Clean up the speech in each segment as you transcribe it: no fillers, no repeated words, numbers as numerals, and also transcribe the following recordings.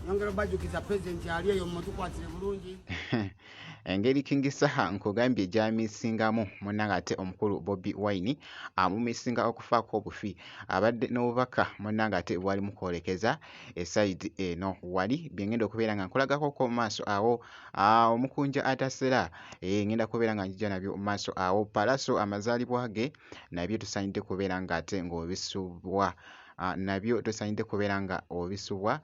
Nyongera obajjukiza pulezidenti ali eyo mumutukwatire bulungi. Engeri King Saha nkugambye gy'amisingamu munnange ate omukulu Bobi Wine amumisinga okufaako obufi abadde n'obubaka munnange ate bwali mu kwolekeza esayidi eno wali bye ngenda okubeera nga nkulagako mu maaso awo omukunja atasera ngenda kubeera nga njija nabyo mu maaso awo Pallaso amazaalibwa ge nabyo tosaanidde kubeera ng'ate ng'obisubwa nabyo tosaanidde kubeera nga obisubwa.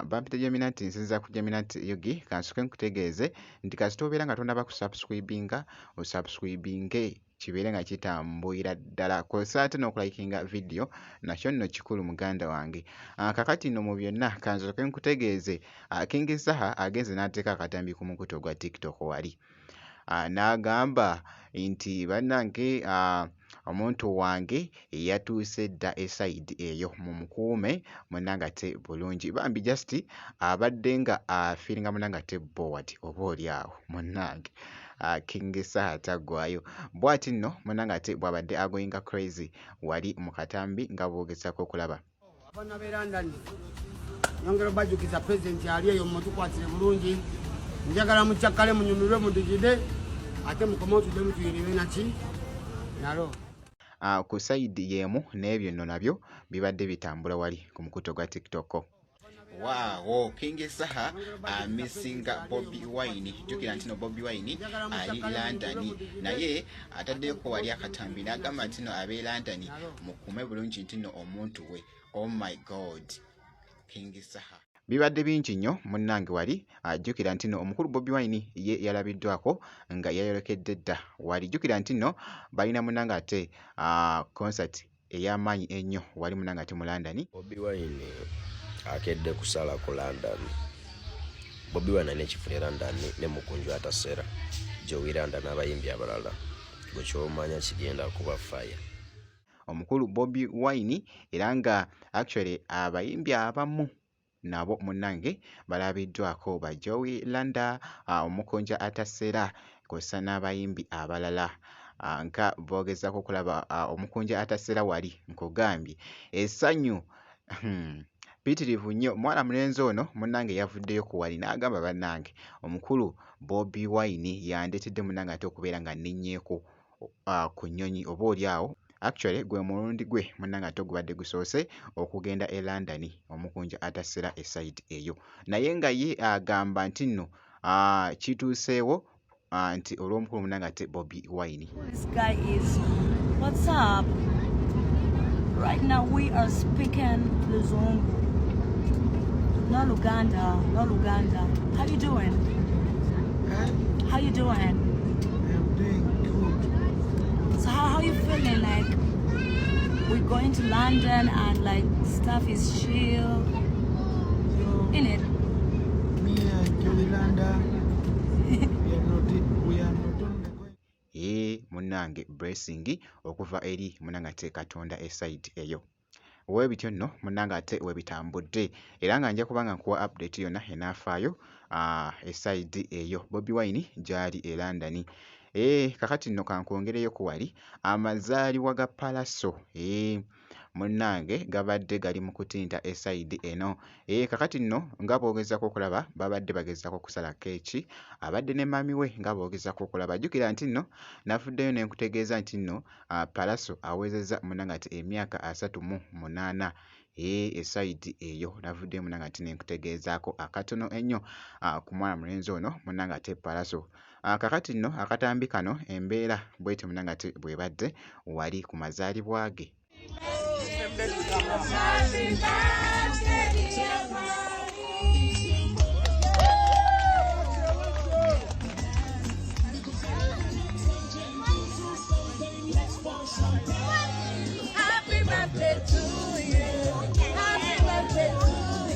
Bampita Jaminati, nsinziira ku Jaminati UG. Kansooke nkutegeeze nti kasita obeera nga tonnaba kusubscribinga, osubscribinge kibeere nga kitambulira ddala. Kw'ossa ate n'okulayikinga vidiyo nakyo nno kikulu muganda wange. Kaakati nno mu byonna kansooke nkutegeeze King Saha agenze n'ateeka akatambi ku mukutu ogwa TikTok wali. N'agamba nti bannange omuntu wange yatuuse dda esayidi eyo mumukuume munnange ate bulungi. Bambi just abadde nga afiiringa munnange ate bored oba oli awo munnange King Saha taggwaayo. Bw'ati nno munnange ate bw'abadde agoyinga crazy wali mu katambi nga bw'ogezaako okulaba. Abaana b'e London nyongera obajjukiza pulezidenti ali eyo mumutukwatire bulungi. Njagala mucakale munyumirwe mudigide ate mukome otuddemu tuyiribe naki nalo. Ku sayidi y'emu n'ebyo nno nabyo bibadde bitambula wali ku mukutu ogwa TikTok. Waawo, King Saha amisinga Bobi Wine. Jjukira nti no Bobi Wine ali London naye ataddeyoko wali akatambi n'agamba nti no ab'e London mukuume bulungi nti no omuntu we. Oh my God, King Saha. Bibadde bingi nnyo munnange wali. Jjukira nti no omukulu Bobi Wine ye yalabiddwako nga yayolekedde dda wali. Jjukira nti no balina munnange ate concert ey'amaanyi ennyo wali munnange ate mu London. Bobi Wine akedde kusala ku London. Bobi Wine alina ekifo e London ne Mukunju Atasera, Jowy Landa n'abayimbi abalala. Gwe ky'omanya kigenda kuba fire. Omukulu Bobi Wine era nga actually abayimbi abamu nabo munnange balabiddwako ba Jowy Landa, Omukunja Atasera kw'ossa n'abayimbi abalala nga boogezaako okulaba Omukunja Atasera wali nkugambye essanyu ppitirivu nnyo. Mwana mulenzi ono munnange yavuddeyo ku wali n'agamba bannange omukulu Bobi Wine yandeetedde munnange ate okubeera nga nninnyeeko ku nnyonyi oba oli awo. Actually gwe mulundi gwe munnange ate ogubadde gusoose okugenda e London Omukunja Atasera esayidi eyo. Naye nga ye agamba nti nno kituuseewo nti olw'omukulu munnange ate Bobi Wine. This guy is, what's up? Right now we are speaking Luzungu. No Luganda, no Luganda. How you doing? Huh? How you doing? I'm doing good. So how you feeling? Like we're going to London and like stuff is chill. So In it. me and Jowy Landa, we are not only going Ee munnange blessing okuva eri munnange ate Katonda esayidi eyo. Weebityo nno munnange ate we bitambudde era nga nja kuba nga nkuwa update yonna enaafaayo esayidi eyo Bobi Wine gy'ali e London. Kakati nno kankwongereyo ku wali amazaalibwa ga Pallaso munnange gabadde gali mu kutinta esayidi eno. Kakati nno nga bw'ogezaako okulaba babadde bagezaako okusala keeki abadde ne mummy we nga bw'ogezaako okulaba. Jjukira nti nno navuddeyo ne nkutegeeza nti nno Pallaso awezezza munnange ate emyaka 38 esayidi eyo navuddeyo munnange ate ne nkutegeezaako akatono ennyo ku mwana mulenzi ono munnange ate Pallaso. Kakati nno akatambi kano embeera bw'etyo munnange ate bw'ebadde wali ku mazaalibwa ge. Happy birthday, dear mommy. Happy birthday to you. Happy birthday to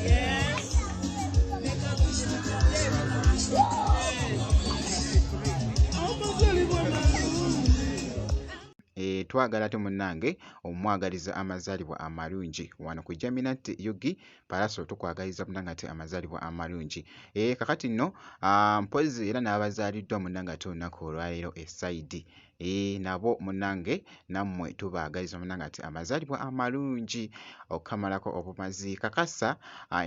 you. Make a wish today. Make a wish today. Twagala ate munnange omwagaliza amazaalibwa amalungi wano ku Jaminat UG. Pallaso tukwagaliza munnange ate amazaalibwa amalungi. Kakati nno mpozzi era n'abazaaliddwa munnange ate olunaku olwaleero esayidi Eeh nabo munnange nammwe tubaagaliza munnange ate amazaalibwa amalungi okukamalako obumazi. Kakasa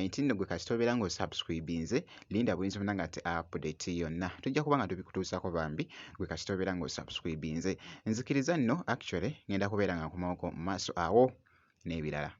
nti nno gwe kasita obeera ng'osubscribinze, linda bulinzi munnange ate update yonna tujja kuba nga tubikutuusaako bambi gwe kasita obeera ng'osubscribinze. Nzikiriza nno actually ngenda kubeera nga nkomawoko mu maaso awo n'ebirala.